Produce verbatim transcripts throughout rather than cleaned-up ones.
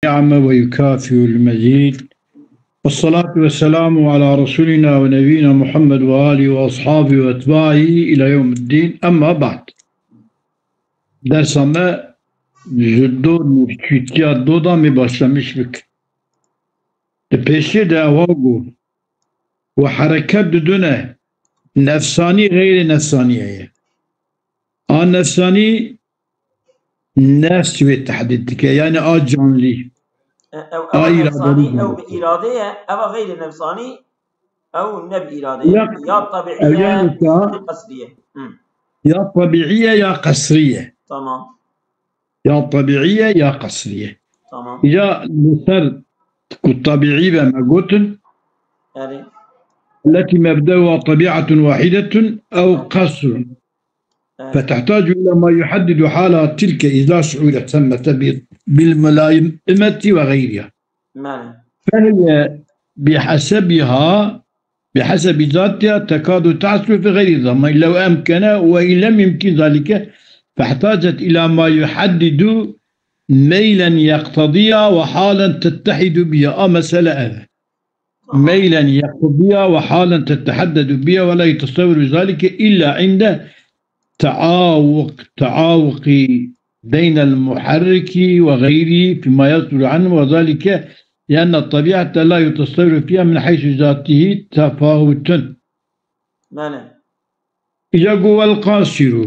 النعمة ويكافئ المزيد. والصلاة والسلام على رسولنا ونبينا محمد وآله وأصحابه وأتباعه إلى يوم الدين. أما بعد. Dersa me ji do nûçîtiya do da me başlamiş bik. Di pêşê de ewa got, we hereket didune, nefsanî, xeyrê nefsanî heye. A nefsanî nefs wê tehdîd dike, yani a canlî. E, ew, A ew îradanî nefsanî, ew bi îrade ye, ew xeyrê nefsanî, ew ne bi îrade ye. Ya, Ya ew tabiî ye, yani ka- ya qesrî ye. Hı. Ya tabiî ye, ya qesrî ye. Tamam. Ya tabiî ye, ya qesrî ye. Tamam. Ya li ser ku tabiî be me gotin, Erê. التي مبدأها طبيعة واحدة أو قصر. فتحتاج إلى ما يحدد حالها تلك إذا شعرت ثمة ب-، بالملائمة وغيرها. Mane. فهي بحسبها، بحسب ذاتها تكاد تحصل في غير الزمان لو أمكن، وإن لم يمكن ذلك فاحتاجت إلى ما يحدد ميلا يقتضيها وحالا تتحد بها. A mesele ev e. Tamam. ميلا يقتضيها وحالا تتحدد بها ولا يتصور ذلك إلا عند تعاوق، تعاوق بين المحرك وغيره فيما يصدر عنه، وذلك لأن الطبيعة لا يتصور فيها من حيث ذاته تفاوت. Mane. Îca got, والقاصر.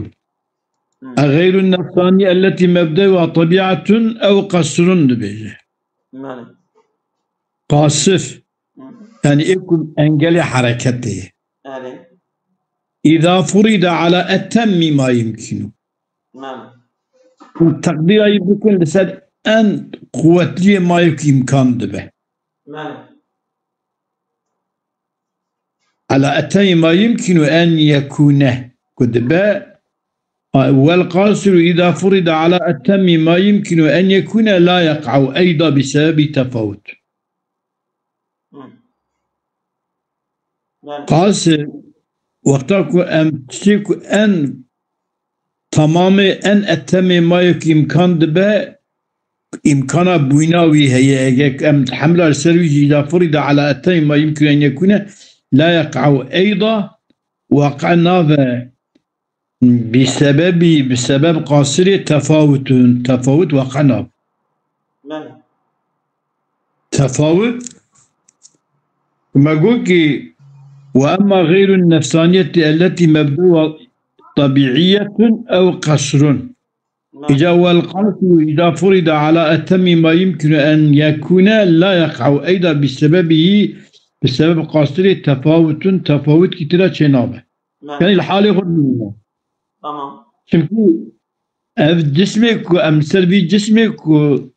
Hı. غير النفساني التي مبدأها طبيعة أو قصر dibêje. Mane. Qasir. Hı. Yani ê ku engelê hereketê ye. Erê. إذا فرض على أتم ما يمكن. Mane. Teqdîra yî bikin li ser en quwetliyê ma yê ku îmkan dibe. Mane. على أتم ما يمكن أن يكون. Ku dibe, والقاصر إذا فرض على أتم ما يمكن أن يكون لا يقع أيضا بسبب تفاوت. Hı. Yani Qasir, wexta ku em tiştê ku en tamamê, en etemê ma yê ku îmkan dibe, îmkana bûyna wî heye, eger em hemla li ser wî jî, إذا فرض على أتم ما يمكن أن يكون لا يقع أيضا, waqe nabe. بسبب، bi sebeb qasirê tefawutun. Tefawut waqe nabe. Belê. Tefawut, me got ki, وأما غير النفسانية التي مبدأها طبيعية أو قصر. Belê. Îca والقاصر إذا فرض على أتم ما يمكن أن يكون لا يقع أيضا بسببه, bi sebeb qasirê tefawutun, tefawut kî tira çênabe. Belê. Yani li halê xwe dimîne. Tamam. Çimkî ev cismê ku em ser vî cismê ku,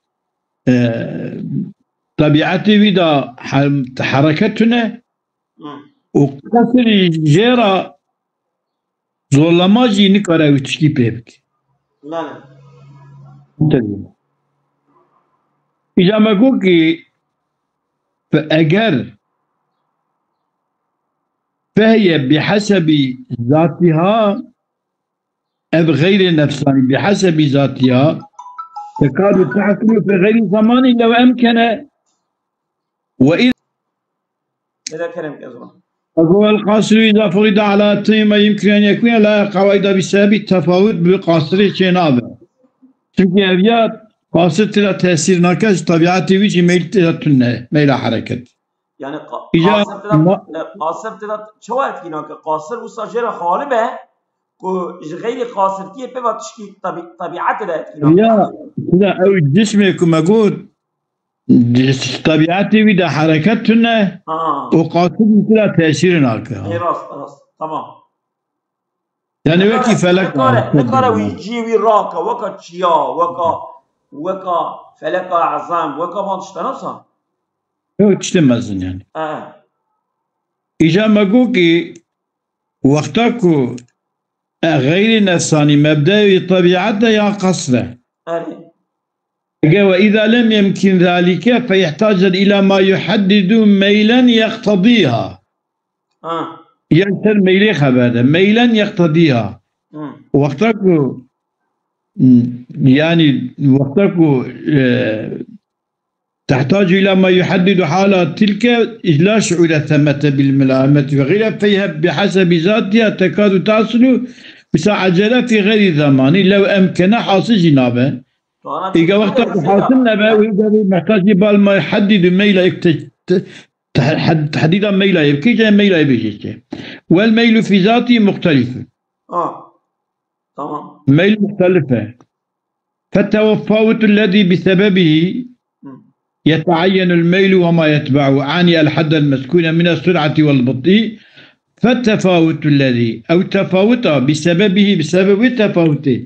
e, tebîetê wî de he-, hereket tune Hı. û qesirî jê re zorlama jî nikare wî tişkî pê bike. Belê. Tabii. Îca me got ki fe-, eger فهي بحسب ذاتها, ev xeyrê nefsanî, بحسب ذاتها تكاد تحصل في غير زمان لو أمكن. وإذا Lê kerem ke zor. والقاصر إذا فرض على أتم ما يمكن أن يكون لا يقع أيضا بسبب التفاوت, bi qasirê çênabe. Çimkî ev ya qasir tira tesîr nake, ji tebîetê wî jî meyl tira tune, meyla hereket. Yani qa-, Îca qasir tira, ma- e, qasir tira çawa etkî nake? Qasir wisa jê re xalib e ku ji xeyrî qasirtiyê pê ve tişkî tabi-, tebîetê de etkî nake. Ya, tira ew cismê ku me got, ji tebîetê wî de hereket tune Ha. û qasir wî tira tesîr nake. Ê, rast, rast. Tamam. Yani Nikare, wekî felek nikare, nikare wî cî wî rake, weka çiya, weka, weka feleka ezam, weka van tiştena sa? Yok, tiştê mezin yani. E. Îca me got ki wexta ku, e, xeyrê nefsanî mebdeyê wî tebîet e ya qasr e. Erê. Eger وإذا لم يمكن ذلك فيحتاج إلى ما يحدد ميلا يقتضيها. Ha. Ya ser meylê xeber de. ميلا يقتضيها. Hı. Wexta ku, yani, wexta ku, e, تحتاج إلى ما يحدد حال تلك، إذ لا شعور ثمة بالملائمة وغيرها، فهي بحسب ذاتها تكاد تحصل مساعجلة في غير زمان، لو أمكن حاصل جنابه. Îga wexta ku hasil nebe, wî de bî mehtac bal ma yehdîdu meyla yek te-, te-, te-, hed-, tehdîda meyla yek, kî ce meyla yek bêje. Wel meylu fî zatî muxtelîf. Ah, tamam. Meyl muxtelif e. Fetefawutu lezî bi sebebihi yeteayyenul meylu ve ma yetbe'u, ani el haddel mezkûne mine sur'ati vel bıt'i. Fetefawutu lezî, ew tefawuta, bi sebebihi, bi sebebî tefawutê.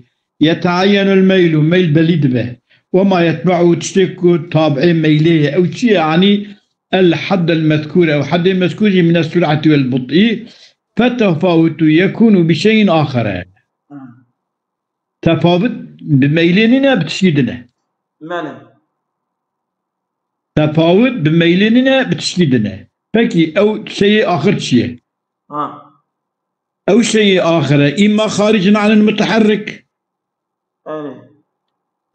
Yeteayyenul meylu, meyl belî dibe. Wema yetbe'u, tiştê ku tabi'ê meylê ye. Ew çi ye? Yanî el haddel mezkûr, ew haddê mezkûr jî mine sur'ati vel but'i. Fetefawutu yekûnu bi şeyin axere. Tefawut bi meylê nîne, bi tiştî din e. Mele. Tefawut bi meylê nîne, bi tiştî din e. Pekî ew şeyê axir çi ye? Ha. Ew şeyê axir e, îmma xaricin anil muteherrik. Erê.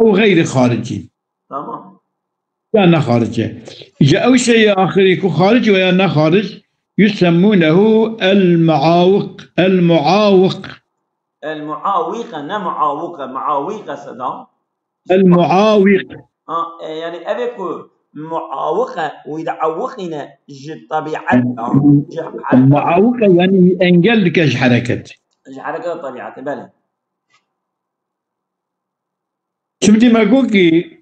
Ew xeyrî xaricî. Tamam. Ya ne xaric e. Ji ew şeyê axirî ku xaric e ya ne xaric, yusemmunehu el muawiq. El muawiq. El muawiqe, ne muawiqe, muawiqe seda. El muawiq. Ha, e, yani eve ku muawiqe, wî de awiqîne ji tabiat, ha, ji hal-, muawiqe yani engel dike ji hereket. Ji hereket tabiatê, belê. Çimdî me got ki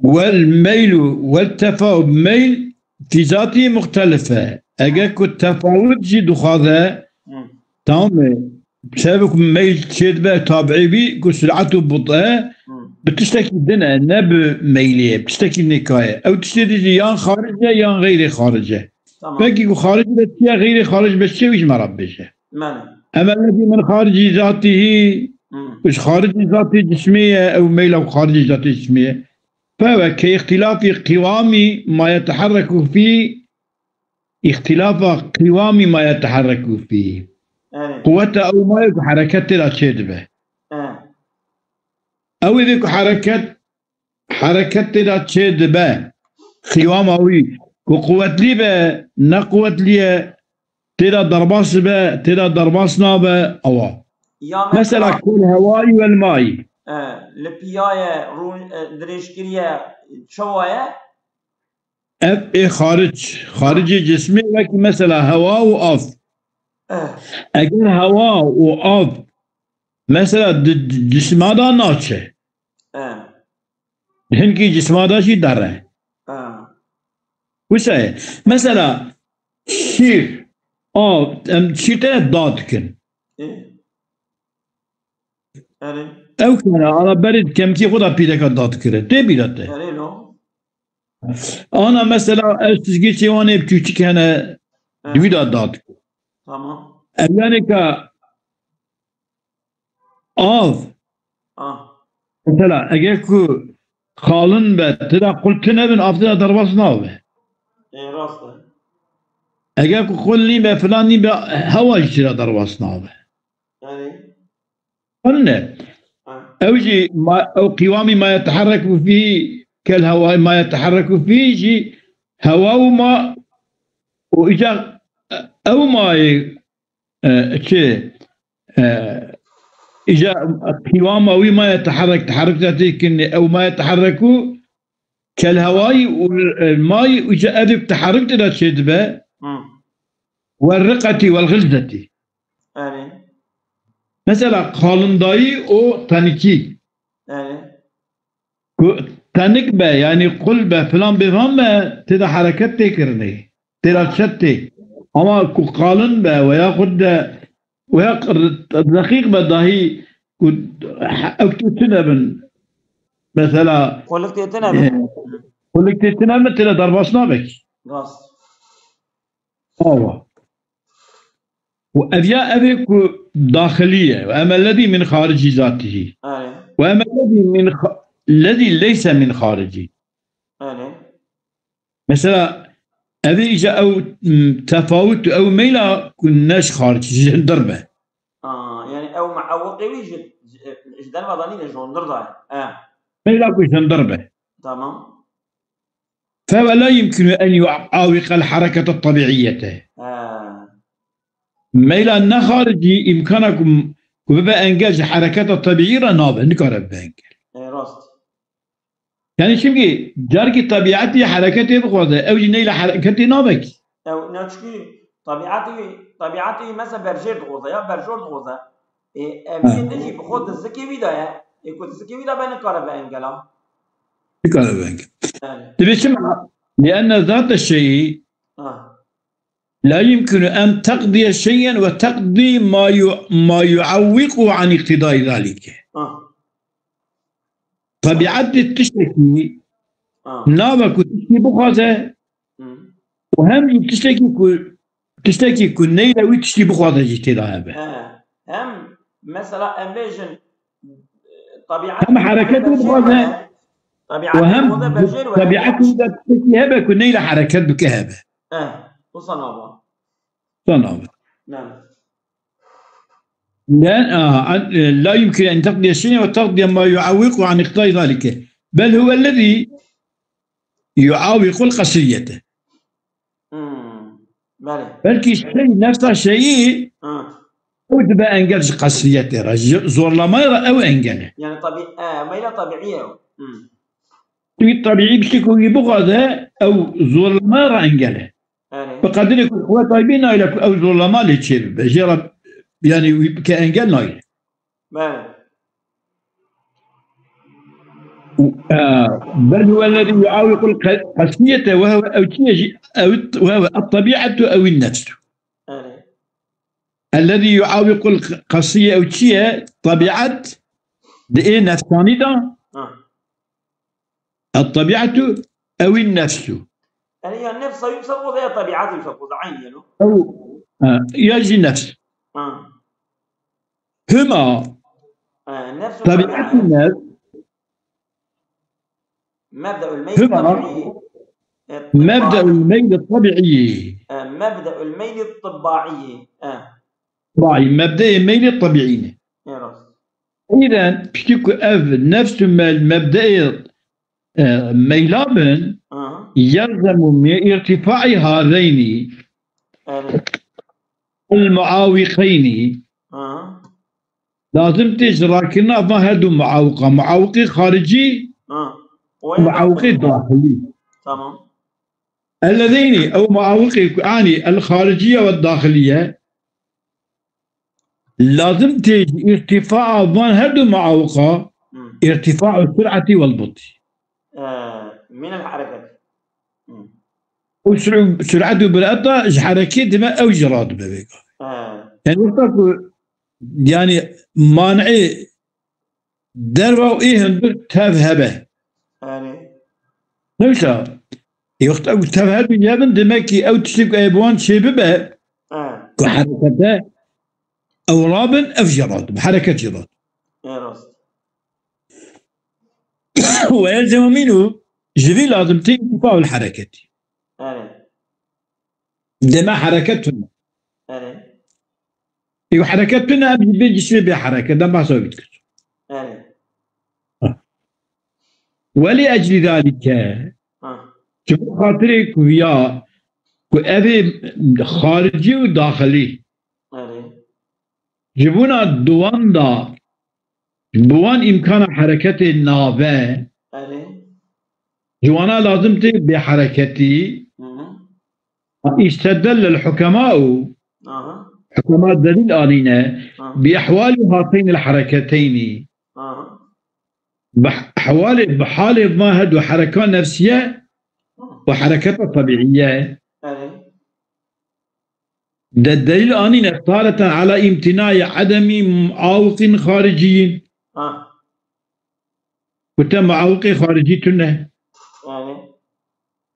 wel meylu, wel tefawut, meyl fî zatî muxtelif e. Eger ku tefawut jî dixwaze, Hı. tamam e, sebeb ku meyl çêdibe tabiî bî, ku sur'et û but'e, Hı. bi tiştekî din e, ne bi meylê ye, bi tiştekî nêka ye. Ew tiştê dî jî yan xaric e, yan xeyrê xaric e. Tamam. Pekî ku xaric be çi ye, xeyrê xaric be çi ye, wî ji me re bibêje. Mele. Em ellezî min xaricî zatîhî, Hmm. Ji xaricî zatî cismê ye, ew meyla xaricî zatî cismê ye. Pewe ke îxtilafî qiwamî ma yeteherreku fî, îxtilafa qiwamî ma yeteherreku fî. Evet. Quweta ew ma ye ku hereket tê de çêdibe. Evet. Ew ê ku hereket hereket tê de çêdibe. Qiyama wî ku quwetlî be, ne quwetlî ye, tê de derbas be, tê de derbas nabe, ewa. Ya mesela, mesela kul hewayî wel mayî. E, li piya ye, rû-, e, dirêjkirî ye, çawa ye? Ev ê xaric, xaricê cismê wekî mesela hewa û av. E. Eger hewa û av mesela di, di cisma de naçe. E. Hinkî cisma de jî derre. Ha. Wisa ye. Mesela şîr, av, em şîr tê de da dikin. Ê. Erê. Ew kene, ana berê kemkî xwe de pîreka da dikire. Tê bîra te. Erê no. Ana mesela ev çizgê çêwanê biçûçik hene, Ha. Di wî de da dikin. Tamam. Ev yanê ka Av. Ah. Mesela, eger ku xalin be, tê de qul tine bin, av tê de derbas nabe. E, rast e. Eger ku qul nîbe, filan nîbe, hewa jî tê de derbas nabe. Yani. Anne. Ha. Ew jî ma, ew qîwamî ma yeteherreku fî, kel hewa ma yeteherreku fî jî hewa û ma û îca ew mayê e, çi, e, îca qîwama wî ma yeteherrek, teherruk de tê kirinê, ew ma yeteherreku kel hewayî û, e, mayî, îca ev teherruk tê de çêdibe. Hı. Wel riqetî, wel xilzetî. Erê. Mesela qalindayî û tenikî. Erê. Ku tenik be, yanî qul be, filan bêvan be, tê de hereket tê kirinê. Tê de çet tê. Ama ku qalin be, veya xud de, veya reqîq be dahî ku ew tê tune bin. Mesela, qulik tê tune bin. Qulik tê tune bin, tê de derbas nabe kî. Rast. Awa. Û ev ya ev ê ku daxilî ye. Û em ellezî min xaricî zatihî. Erê. Û em ellezî min xa-, lezî leyse min xaricî. Erê. Mesela, ev ê îca ew, m, tefawut û ew meyla ku ne ji xaricî, ji hundir be. Aa, yani ew muawiqê wî ji, ji, ji derve de nîne, ji hundir de ye. E. Meyla ku ji hundir be. Tamam. Feheve la yumkinu en yuawiqel harekete tabiiyete. Ha. Meyla ne xaricî îmkana ku, ku bibe engel ji hereketa tabiî re nabe, nikare bibe engel. E, rast. Yani şimdi carkî tabiatî hereketê bixwaze, ew jî neyla hereketê nabe ki. Ew, ne çünkü tabiatî, tabiatî mesela berjêr dixwaze ya berjor dixwaze. E, ev Ha. Yê din jî bi xwe di zikê wî de ye. E, ku di zikê wî de be nikare be engela. Nikare be engel. Yani. Dibê çima? Lienne zate şeyî Ha. la yumkinu en teqdiye şeyen ve teqdî ma yu-, ma yuavwiqu an iqtidai zalike. Ha. Tabiatê tiştekî Ha. nabe ku tiştî bixwaze Hı. û hem jî tiştekî ku, tiştekî ku neyle wî tiştî bixwaze jî têda hebe. He. Hem mesela em bêjin, e, tabiat Hem hereketê bixwaze û hem tabiatê de tiştekî hebe ku neyle hereket bike hebe. He. Wisa nabe. Wisa nabe. Ne. لأن، آه، أن، لا يمكن أن تقضي شيئا وتقضي ما يعوق عن إقضاء ذلك، بل هو الذي يعوق القصرية. Hmm, belê. Belkî şey, nefsa şeyî Hı. ew dibe engel ji qesriyetê re, ji zorlamayê re ew engel e. Yani tabi-, e, meyla tabiî ye. Hmm. Çünkü tabiî bir şey ku wî bixwaze, ew zorlamayê re engel e. Belê. Bi qedirê ku quweta wî nayêle ku ew zorlama lê çêbibe. Jê re, yani wî bike engel nayêle. Belê. آه، بل هو الذي يعوق الق-، القسية وهو، أو تشي-، أو الت-، وهو الطبيعة أو النفس. Belê. الذي يعوق القسية أو تشي طبيعة دي نفساني دا. Ha. الطبيعة أو النفس. Yani ya nefsa yüksek o da ya tabiatı yüksek o da aynı yani. أو، آه، يجي نفس. Ha. هما Ha, nefs طبيعة النفس. مبدأ الميل هما الطبيعي. الطباعي. مبدأ الميل الطبيعي. Ha, مبدأ الميل الطباعي. Ha. طباعي، مبدأ الميل الطبيعي. Evet. Îden piştî ku ev nefs û me-, mebdeyê, e, meyla bin, Aha. Yelzemu min irtifai hazeynî Evet. El muawiqeynî. Aha. Lazim tê ji rakirina van her du muawiqa. Muawiqê xaricî, Ha. O ya muawiqê daxilî. Tamam. Ellezeynî, ew muawiqê ku anî el xariciye ve daxiliye. Lazim tê ji îrtifaa van her du muawiqa, Hmm. Îrtifa'u sur'ati wel but'i. Ee, min el hareket. Hmm. Û sur-, sur'et û bir'eta ji herekê dime ew jî radibe vê gavê. Ee. Yani wexta ku, yani man'ê derva û ê hundir tev hebe. Yani. Ne wisa? Ê wexta ku tev her du hebin, demek ki ew tiştê ku ê bi wan çêbibe, Ha. Ku herekete ew rabin, ev jî radibe, hereket jî radibe. Ê rast. Ve yelzemu minhu, ji vî lazim tê întifaul hereketî. Erê. Deme hereket tune. Erê. Ê hereket tune, em jî bê cismê bê hereket, dem behsa wî dikir. Erê. Ha. Welî eclî zalike, Ha. Ji bo xatirê ku ya, ku ev ê xaricî û daxilî. Erê. Ji bona di wan de, bi wan îmkana hereketê nabe, Erê. Ji wana lazim tê bê hereketî. Hı hı. Îstedellel hukemau, Aha. Hukema delîl anîne, Aha. Bi ehwalî hateynil hereketeynî. Aha. Bi hewalê, bi halê van her du hereka nefsiye Aha. Û hereketa tebîiye. Erê. De delîl anîne tareten ala îmtînayê edemî muawiqîn xariciyîn. Ha. Ku te muawiqê xaricî tune. Yani.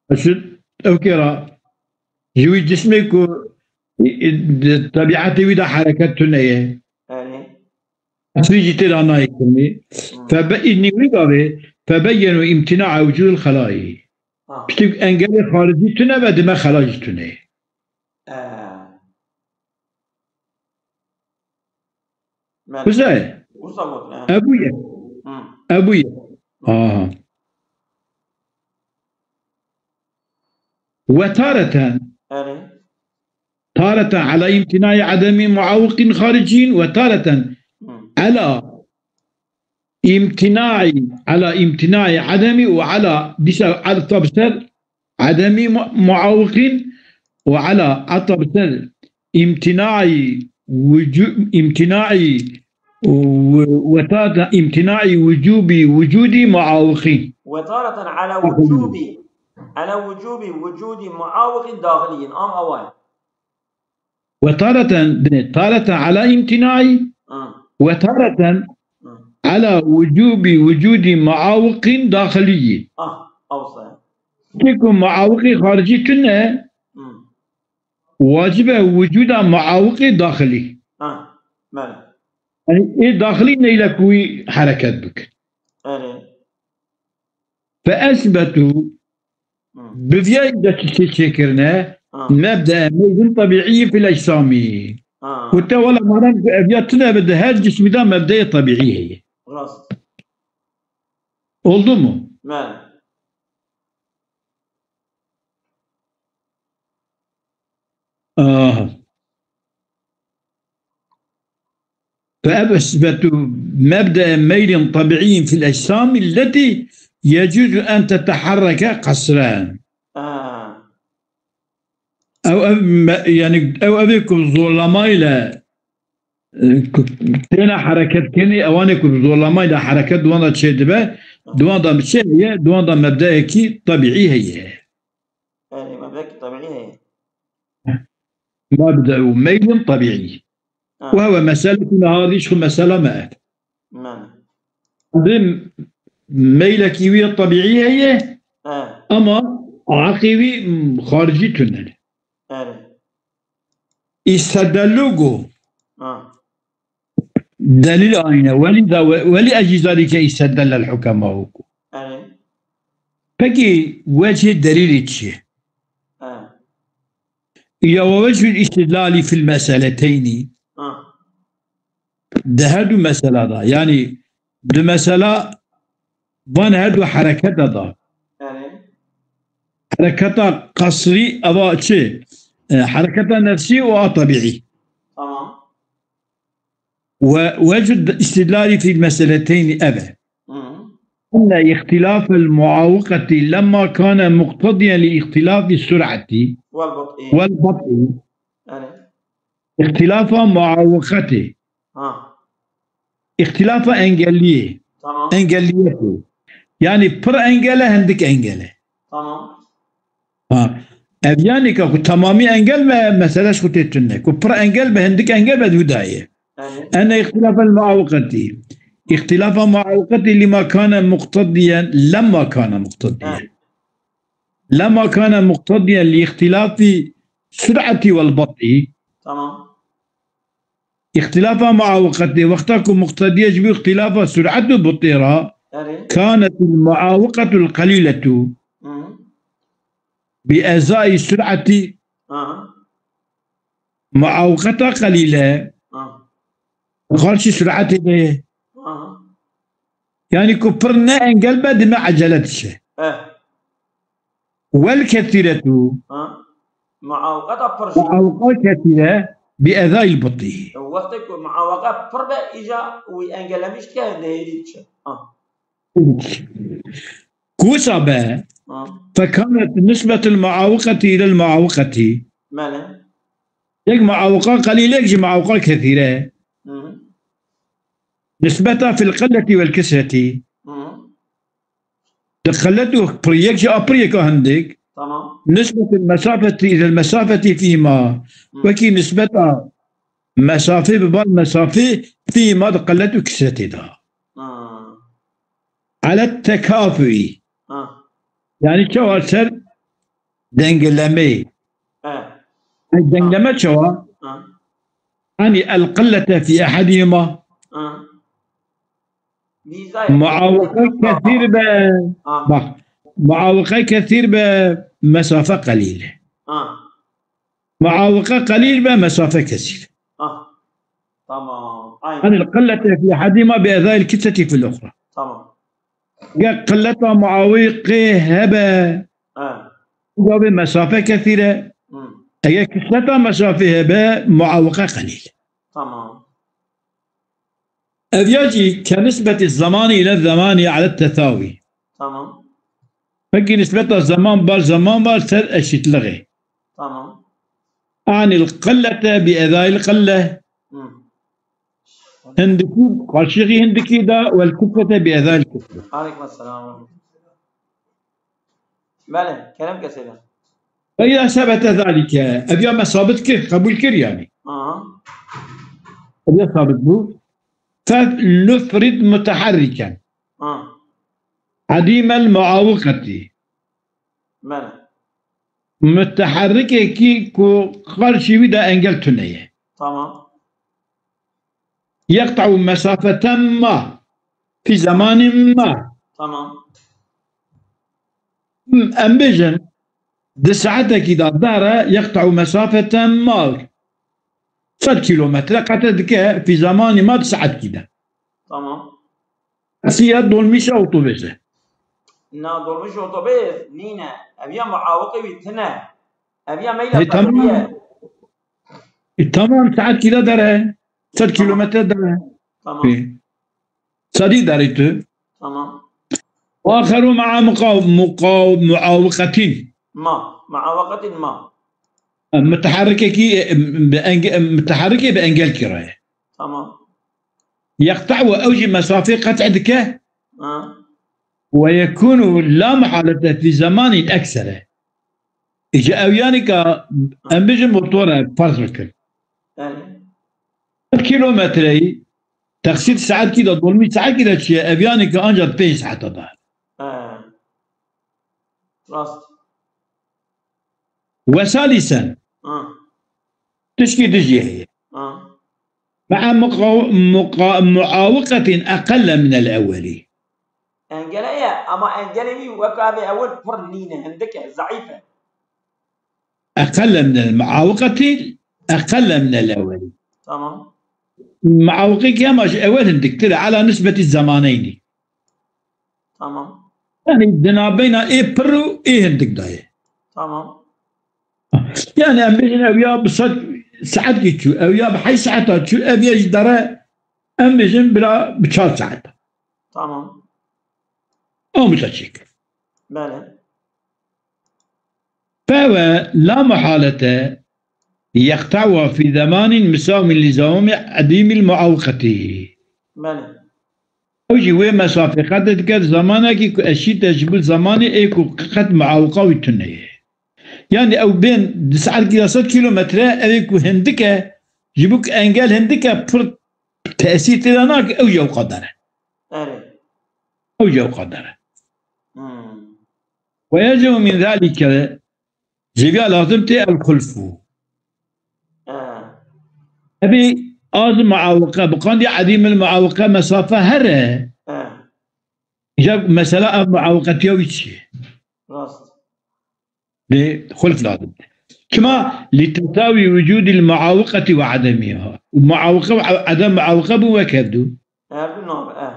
Eşit ew kêra ji wî cismê ku, e, e, di tebîetê wî de hereket tune ye. Yani. Eslî jî tê de nayê kirinê. Hmm. Febe-, îznî wî gavê febeyyenû îmtîna'a wicûdil xelayî. Ha. Piştî engelê xaricî tune ve dime xela jî tune ye. Ee. Belê. Wisa ye? Wisa gotin, he. Ebûye. Hı. Ebûye. Aha. وتارة، Erê. تارة على امتناع عدم معوق خارجي، وتارة Hmm. على امتناع، على امتناع عدم، وعلى، dîsa عطف ser عدم م-، معوق، وعلى عطف ser امتناع وجو-، امتناع و-، وتارة امتناع وجوب وجود معوق. وتارة على وجوب، على وجوب وجود معوق داخلي. Am away. وتارة، تارة على امتناع، Ah. وتارة Ah. على وجوب وجود معوق داخلي. Ah, awsa. Têku muawiqê xaricî tune, Hmm. wacibe wicûda muawiqê daxilî. Ah, bele. Yani ê daxilî neyle ku wî hereket bik. Erê. فأثبتوا Hmm. Bi viyayî de çi çêkirine, Ah. مبدأ ميل طبيعي في الأجسام. Ah. Ku te wela madem ku ev ya tune be di her cismî de mebdeyê tabiî heye. Rast. Oldu mu? Bele. Aha. فأثبتوا مبدأ ميل طبيعي في الأجسام التي يجوز أن تتحرك قصرا. Ah. Ew, ev me-, yani, ew evê ku zorlamayla, e, ku têne hereketkirinê, ewanê ku zorlamayla hereket di wan de çêdibe, di wan de çi heye, di wan de mebdeyekî tabiî heye. Yani, mebdeyekî tabiî heye. مبدأ ميل طبيعي. Ha. وهو مسألة هذه شو مسألة ما. Mane. Bi meylekî wî tabiî heye, Ha. ama aqî wî, m, xaricî tune. Erê. استدلوا got. Ha. Delîl anîne. Welî da we-, welî ecî zalîke istedellel hukema got. Erê. Pekî wecihê delîlê çi ye? Ha. Ya we wecihul istidlalî fil meseleteyni. Ha. Di her du mesela da. Yani di mesela van her du hereketa da. Erê. Hereketa qasrî eva çi? E, hereketa nefsî û a tabiî. Tamam. ووجه الاستدلال في المسألتين أبا Hı. أن اختلاف المعاوقة لما كان مقتضيا لاختلاف السرعة Wal batî. والبطء. Erê. اختلاف معاوقة. Ha. اختلاف engelliyê. Tamam. Engelliyetê. Yani pir engel e, hindik engel e. Tamam. Ha. Ev yani ka ku tamamî engel be, mesele ji xwe tê tune. Ku pir engel be, hindik engel be, di wî dayê. Yani. أن اختلاف المعاوقة، اختلاف معاوقة لما كان مقتضيا، لما كان مقتضيا. Ha. لما كان مقتضيا لاختلاف السرعة والبطء. Tamam. اختلاف معاوقة، wexta ku muqtediyê ji bo اختلاف سرعة û بطء re, Erê. كانت المعاوقة القليلة Hı. بأزاء السرعة. Aha. Muawiqeta qelîle Aha. xarşî suretê de ye. Aha. Yani ku pir ne engel be, dime ecele dişe. Eh. Wel kesiretu. Ha. Muawiqeta pir jî. Muawiqa kesire bi ezayil bitî. Wextê ku muawiqa pir be, îca wî engelemîş dike, nehêrî diçe. Ha. Kusa be, Ha. فكانت نسبة المعاوقة إلى المعاوقة. Mele. Yek muawiqa qelîl, yek jî muawiqa kesîre. Hı hı. نسبتها في القلة والكثرة. Hı hı. Di qellet û pir yek jî a pir yek a hindik. Tamam. نسبة المسافة إلى المسافة فيما. Hı. Wekî nisbeta mesafê bi van mesafê fîma di qellet û kisretê de. Ha. على التكافؤ. Ha. Yani çawa ser dengelemeyê. Eh. Ay, dengeleme çawa? Ha. Yani القلة في أحدهما. Ha. Bîzayê. Muawiqa kesîr be. Ha. Bak, muawiqa kesîr be, mesafe qelîl e. Ha. Muawiqa qelîl be, mesafe kesîr. Ah. Tamam. Aynen. عن القلة في أحدهما بأذاء الكثرة في الأخرى. Tamam. Ger qilleta muawiqê hebe, Ha. Gavê mesafe kesîr e. Hmm. Eger kisleta mesafê hebe, muawiqe qelîl. Tamam. Ev ya jî ke nisbetî zemanî ile zemanî ele tesawî. Tamam. Wekî nisbeta zeman bar zeman bar ser eşîtlixê. Tamam. Anil qillete bi edayil qille. Hmm. Hindikî, qarşîxî hindikî da, wel kufrete bi edayil kufre. Aleyküm selam. Bele, kerem kesê de. Ve ya sebete zalike. Ev ya me sabit kir, qebûl kir yani. Aha. Ev ya sabit bu. Fe nufrid muteharriken. Ha. Edîmel muawiqetî. Bele. Muteharrikekî ku qarşî wî de engel tune ye. Tamam. Yeqta'u mesafeten ma. Fi zemanin ma. Tamam. Em bêjin, di saetekî de dare yeqta'u mesafeten ma. Sed kilometre qete dike, fi zamanî ma di saetkî de. Tamam. Esiya dolmîşa otobês e. Na dolmîş otobês nîne. Ev ya muawiqê wî tine. Ev ya meyla Hey, tamam. Qedimî ye. E, tamam, saetkî de dere. Sed Tamam. kilometre dere. Tamam. E. Sedî derî tu. Tamam. Axeru ma'a muqa-, muqa-, muawiqetin. Ma. Muawiqetin ma. Muteharrikekî, e, bi enge-, muteharrikê bi engelkî re ye. Tamam. Yeqta we ew jî mesafê qet'e dike. Ha. Ve yekûnu la muhalete fî zemanin eksere. Îca ew yanî ka em bijin motor e, ferz bikin. Yani. Kilometreyî teqsîr saetkî de, dolmî saetkî de çi ye? Ev yanî ki ancak pênc saeta da. He. Rast. Ve salîsen. Ha. Tişkî dijî heye. Ha. Me'a muqa-, muqa-, muawiqetin eqelle minel ewwelî. Engele ye, ama engelê wî wek avê ewil pir nîne, hindik e, zeîf e. Eqelle minel muawiqetî, eqelle minel ewwelî. Tamam. Muawiqekî hema ji ewel hindiktir e, ala nisbetî zemaneynî. Tamam. Yani di navbeyna ê pir û ê hindik de ye. Tamam. Yani em bêjin ew ya bi sed saetkî çû, ew ya bi heşt saeta çû, ev ya jî dere em bêjin bila bi çar saet. Tamam. Ew mutaçîk. Bele. Fewe la muhalete yeqta'wa fî zemanin misawin li zewamî edîmîl muawiqetî. Bele. Ew jî wê mesafê qet dike di zemanekî ku eşîte ji bo zemanê ê ku qet muawiqa wî tune ye. Yani ew bên di saetkî de sed kilometre, ew ê ku hindik e, ji bo ku engel hindik e, pir tesîr tê de nake, ew jî ew qadar e. Erê. Ew jî ew qadar e. Hmm. Ve yecebu min zalike, ji vîya lazim tê el xulfu. Ha. Ebî az muawiqe, bi qandî edîmil muawiqe mesafe here. Ha. Îca mesela ev muawiqetiya wî çi ye? Rast. Lê xulf lazim. Çima? Li tesawî wicûdil muawiqetî ve edemîha. Û muawiqe ve edem muawiqe bû wek hevdû. Hevdû nabe, eh.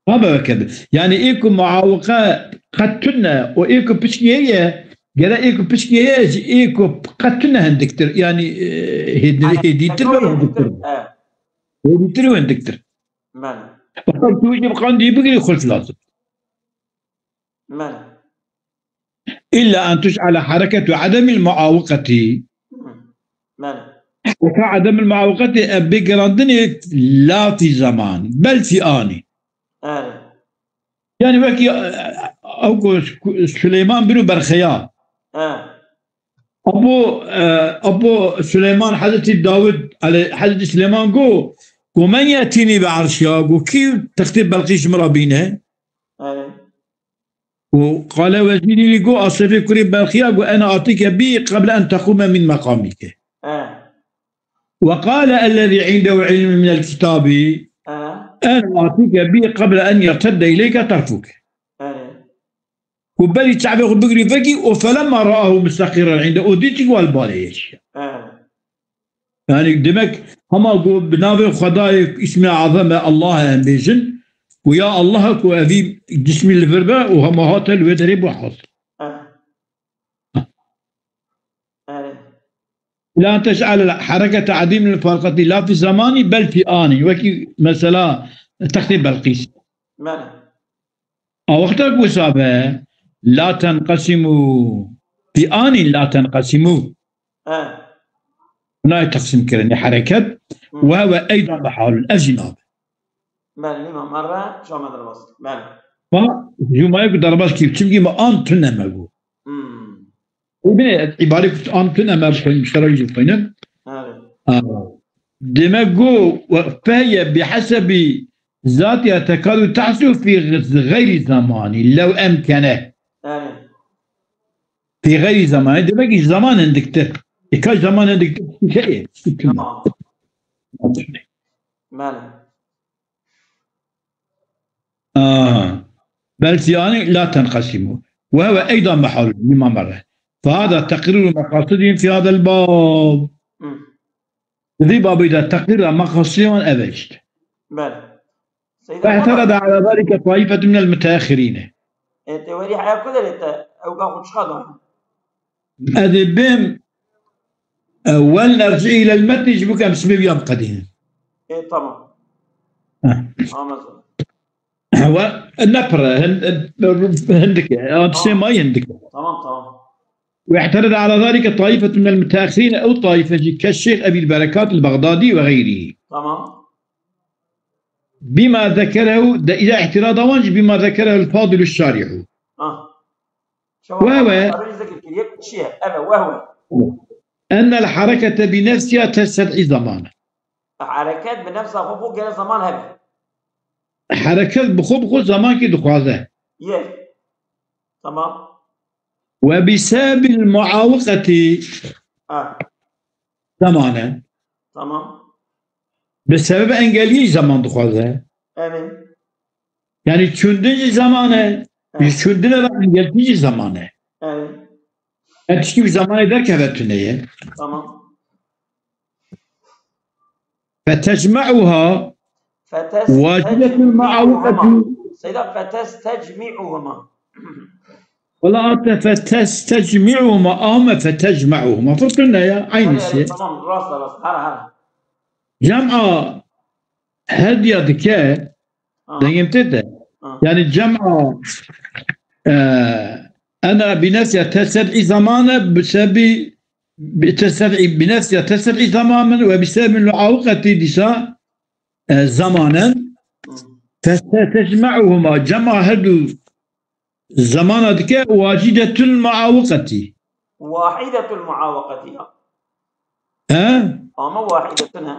Nabe wek hevdû. Yani ê ku muawiqe qet tune û ê ku piçkî heye, gere ê ku piçkî heye ji ê ku qet tune hindiktir. Yani, e, hêdî-, hêdîtir ve hindiktir. Eh. Hêdîtir û hindiktir. Bele. Fakat tu jî bi qandî bigirî xulf lazim. Bele. İlla en tuş'ale hareketu ademil muawiqetî. Hı. Bele. Weka ademil muawiqetî, e, bê gerandinê la fî zaman, bel fî anî. Evet. Yani wekî, e, ew ku Süleyman bîro berxeya. Evet. Apo, e, Apo Süleyman, Hezretî Dawid, ele-, Hezretî Süleyman go, go men yetînî bi erşiya, go kî textê Belqîs ji min re bîne? Evet. Û qale wezîrî wî got, Asifê kurê Belxiya got, ene atîke bî qeble en teqûme min meqamîke. He. Ve qale ellezî indehu ilmû minel kitâbî, he, ene atîke bî qeble en yertedde ileyke terfûke. He. Û berî çavê xwe bigirî vekî, û felemma ra'ahu musteqîren inde, û dîtî ku li balê ye çi ye. He. Yani demek hema ku bi navê Xwedayê îsmê azem e, Allah e, em bêjin, û ya Allah ku evî cismî li vir be û hema hate li wê derê bû hazir. Eh. إلى أن تجعل حركة عديم المفارقة لا في زماني بل في آني. Wekî mesela textê Belqîs. Belê. A wexta ku wisa be, لا تنقسم في آني لا تنقسم. He. Nayê teqsîmkirinê hereket. Hı. وهو أيضا محال. Ev jî nabe. Belê, lê ma merre, şa me derbas. Belê. Ma, jûmayê ku derbas kir, çimkî me an tune me gu. Hmm. Bine, îbarê ku an tune me bixwîn, bi xera jî bixwînim. Belê. Ha. Deme gu, فهي بحسب ذاتها تكاد تحصل في غير زماني لو أمكنه. Belê. في غير زماني, demek ki zaman hindiktir. E, ka zaman hindiktir, şey, şey, Tamam. Belê. آه. بل في آني لا تنقسم. وهو أيضا محال مما مر. فهذا تقرير مقاصدهم في هذا الباب. Hı. Di vî babî de teqrîra meqasîdê wan ev e işte. Belê. Seyda, فاعترض على ذلك طائفة من المتأخرين. E, te werî heya ku derê te, ew ka xwe çiqa da? Ez ê bêm, e, ولنرجع إلى المتن, ji bo ku em sibê wî ya biqedînin. E, tamam. Heh. Tamam, ez We ne pir e, hin-, hin-, hindik e. An Tamam. sêmayî hindik e. Tamam, tamam. واعترض على ذلك طائفة من المتأخرين, ew taîfe jî, كالشيخ أبي البركات البغدادي وغيره. Tamam. بما ذكره, de, îda îtîrada wan jî, بما ذكره الفاضل الشارح. Ah. Şewa Wehwe. Xwe zikir kiriye, çi ye? Eve, wehwe. أن الحركة بنفسها تستدعي زمانا. Hereket bi nefsa xwe bû gere zaman hebe. Hereket bi xwe bi xwe zamankî dixwaze. Ye. Tamam. وبسبب المعاوقة Ha. زمانا. Tamam. Bi sebeb engelî zaman dixwaze. Emîn. Yani çûndin jî zaman e. Evet. Ji çûndine re engelî jî zaman e. Evet. Her tiştî bi zamanê derkeve tune ye. Tamam. فتجمعها Fetes واجبة المعاوقة. Seyda, fetestecmi'uhuma. Wala ate fetestecmi'uhuma, ama fetecma'uhuma. Fırtına ya, aynı Hadi, şey. Tamam, rast, rast. Hara, hara. Cem'a hediye dike, Ha. Dengim tê de. Ha. Yani cem'a, e, ena binefsiha tested'i zamane bi sebebi, bi tested'i, binefsiha tested'i zamanen ve bi sebebi muavıkati disa, e, zamanen. Hı. Feste-, tecma'uhuma, cem'a her du zamana dike, wacidetul muavıkati. Wahidetul muavıkati ya. He? Ama wahidetun he.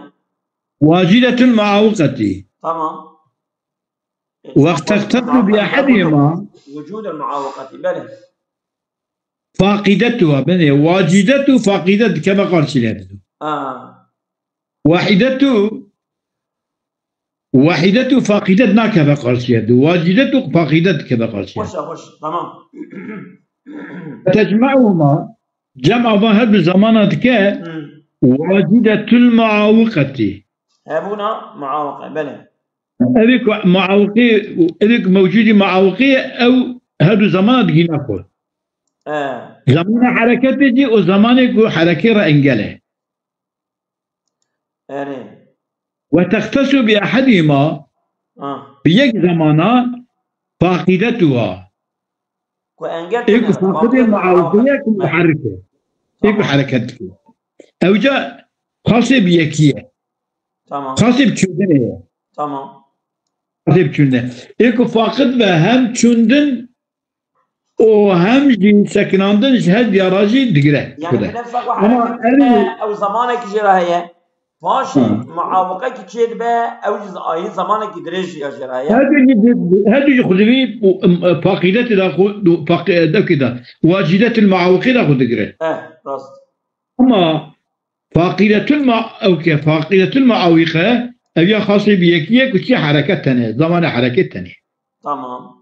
Wacidetul muavıkati. Tamam. E, Ve tamam. Tehtasu bi ahadihima. Vucudul muavıkati. Belê. Faqidetuha, belê. Wacidetu faqidet dikeve karşıya bidu. Ha. Wahidetu, wahidetu faqidet nakeve karşıya bidu. Wacidetu faqidet dikeve karşıya. Hoş, hoş. Tamam. Tecma'uhuma, cem'a van her du zamana dike, Hı. Wacidetul muavıkati. Hebuna muavıka, belê. Ev ê ku muawiqî, ev ê ku mewcûdî muawiqî ye, ew her du zamana digîne xwe. E. Zamana hereketê jî û zamanê ku herekê re engel e. Erê. Ve textesu bi ehedîma, Ha. Bi yek zamana faqidetuha. Ku engel Ê ku tune, faqidê faqidê muawiqî ye ku muawiqî. Muharrik e. Ê ku Tamam. Hereket dike. Ewca xasê bi yekî ye. Tamam. Xasê bi çûdinê ye. Tamam. Xasê bi çûdinê. Ê ku faqid be hem çûndin û hem jî sekinandin ji her diyara jî digire. Yani Xude. Bi nefsa xwe Ama hereket erê dike, ew zamanekî jê re heye. Paşê Hı. Muawiqekî çê dibe, ew jî ayî zamanekî dirêj ya jê re heye. Her du jî, her du jî xwe divî û, em, e, faqidetê de xwe, du, faqi-, e, devkê de, wacidetil muawiqê de xwe digire. Eh, rast. Ama faqidetul ma-, ew ke faqidetul muawiqe, ev ya xasê bi yekî ye ku çi hereket tene, zamanê hereket tene. Tamam.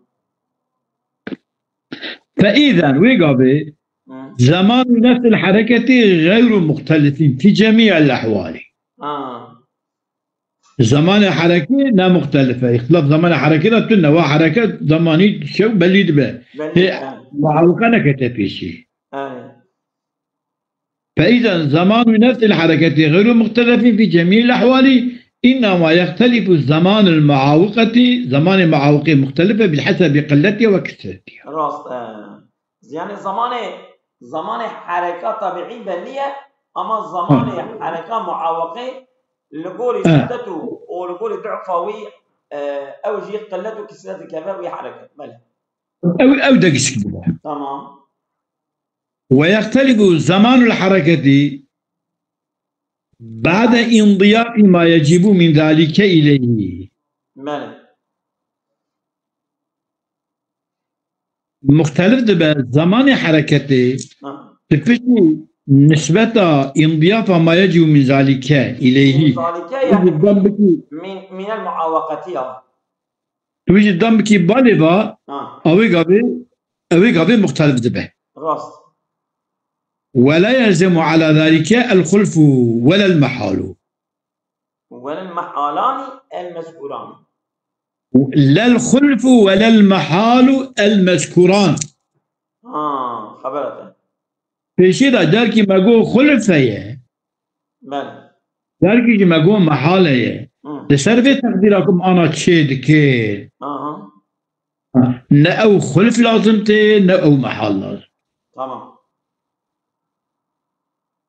Fe îzen, wê gavê, Hı. Zeman nefsil hereketî gayru muxtelifîn fî cemî'el ehwalî. Ha. Zemanê herekî ne muxtelif e. Îxtilaf zemanê herekî de tune. Wa hereket zemanî şew belî dibe. Belî, Hê, yani. Muawiqe nekete pêşî. Evet. فإذا زمان نفس الحركة غير مختلف في جميع الأحوال، إنما يختلف زمان المعاوقة، زمان المعاوقة مختلفة بحسب قلتها وكثرتها. Rast e. Yani zamanê, zamanê hereka tabiî belli ye, ama zamanê hereka muaweqê li gorî şiddet û, û li gorî du'fa wî, e, ew jî qillet û kisret dikeve wî hereket. Belê. Ew, ew de gişk bû. Tamam. ويختلف زمان الحركة بعد انضياف ما يجب من ذلك إليه. Belê. Muxtelif dibe zemanê hereketê, Ha. Di piştî nisbeta îndiyafa ma yecî min zalîke îleyhî. Min zalîke Tu jî yani dem bikî, min, minel muawaqetiya. Tu jî dem bikî balê va, Ha. Ew ê gavê, ew ê gavê muxtelif dibe. Rast. Ve la yelzemu ala zalîke el xulfu ve lel mehalu. Welel mehalani el mezkuran. Lel xulfu welel mehalu el mezkuran. Ha, xebera te. Pêşî de derkî me got xulf heye. Belê. Derkî jî me got mehal heye. Hı. Li ser vê teqdîra ku em ana çê dike. Aha. Ha, ne ew xulf lazim tê, ne ew mehal lazim. Tamam.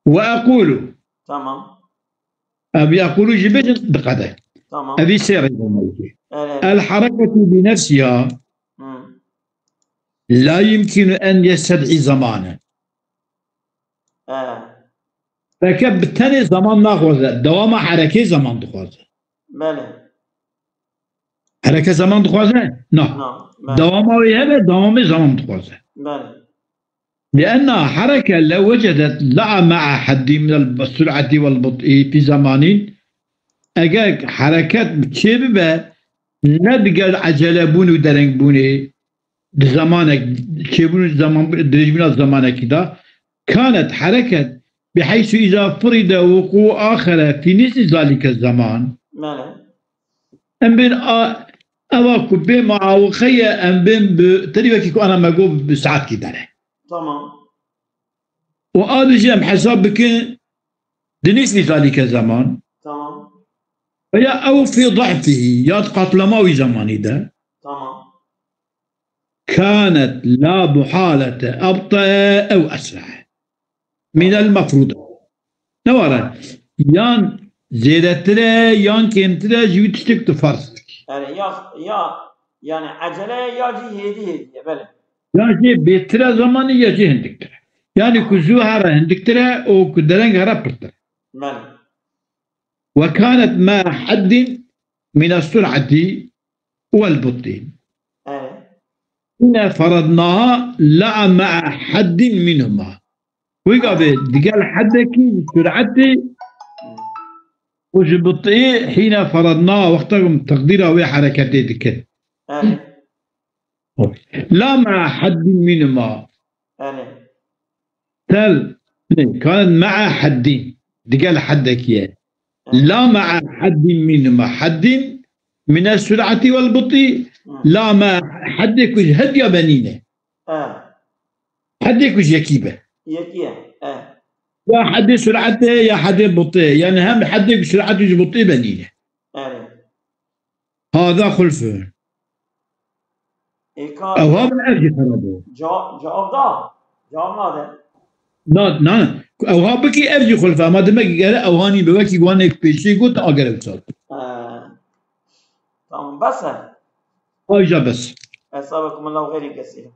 Ve ekulu. Tamam. Ev yaqulu jî bêjin diqede. Tamam. Evî sê rêz mewcûd. Evet. El hareketu bi nefsiha Hı. La yumkinu en yested'i zamanen. Evet. Feke bi tenê zaman naxwaze. Dewama herekê zaman dixwaze. Belê. Hereke zaman dixwaze? Na. Na, belê. Dewama wê hebe, dewamê zaman dixwaze. Belê. لأن حركة لو وجدت لا مع حد من السرعة والبطء في زمان، eger hereket çê bibe, ne digel ecelebûn û derengbûnê di zemanek, çêbûn û zaman, dirêjbûna zemanekî de, كانت حركة بحيث إذا فرض وقوع آخر في نصف ذلك الزمان. Belê. Em bên a, eva ku bê muawiqe ye, em bên bi, tenî wekî ku ana me got bi saetkî dere. Tamam. Û a dijî em hesab bikin, di nîsfî zalîke zeman. Tamam. Veya ew fî da'fihî, ya di qatlama wî zemanî de. Tamam. Kanet la muhalete ebte ew esra. Minel mefruda. Ne were? Yan zêdetir e, yan kêmtir e, ji wî tiştek tu farz dikî. Yani ya, ya, yani acele ya jî hêdî hêdî ye, belê. Ya jî bêtir e zemanî ya jî hindiktir e. Yani ku zû here hindiktir e û ku dereng here pirtir e. Belê. Ve kanet ma heddin mine sur'ati vel but'i. Evet. Hîne feradnaha la ma'a heddin minhuma. Wê gavê digel heddekî ji suretê û ji but'ê hîne feradnaha wexta ku em teqdîra wê hereketê dikin. Evet. La ma'a heddin minhuma. Evet. Tel, ne, kanet ma'a heddin. Digel heddekî ye. Evet. La ma'a heddin minhuma. Heddin mine sur'ati vel but'i. Hı. La ma'a heddê ku ji hediya benîne. Evet. Heddê ku ji yekî be. Yekî ye. Evet. Ya heddê sur'atê ya heddê but'ê. Yani hem heddê ku sur'atê ji but'ê benîne. Evet. Hada xulfun. Ê ka Ew ha bin ev jî xerab e. Cevap, cevap da. Cevap nade. Na, na. Ew ha bikî ev jî xulf e. Ama demek gere ew ha nî be wekî wan êk pêşî got agere wisa. He. Tamam, bes e. Ayja bes. Esabekum Allahu xeyrin kesîra.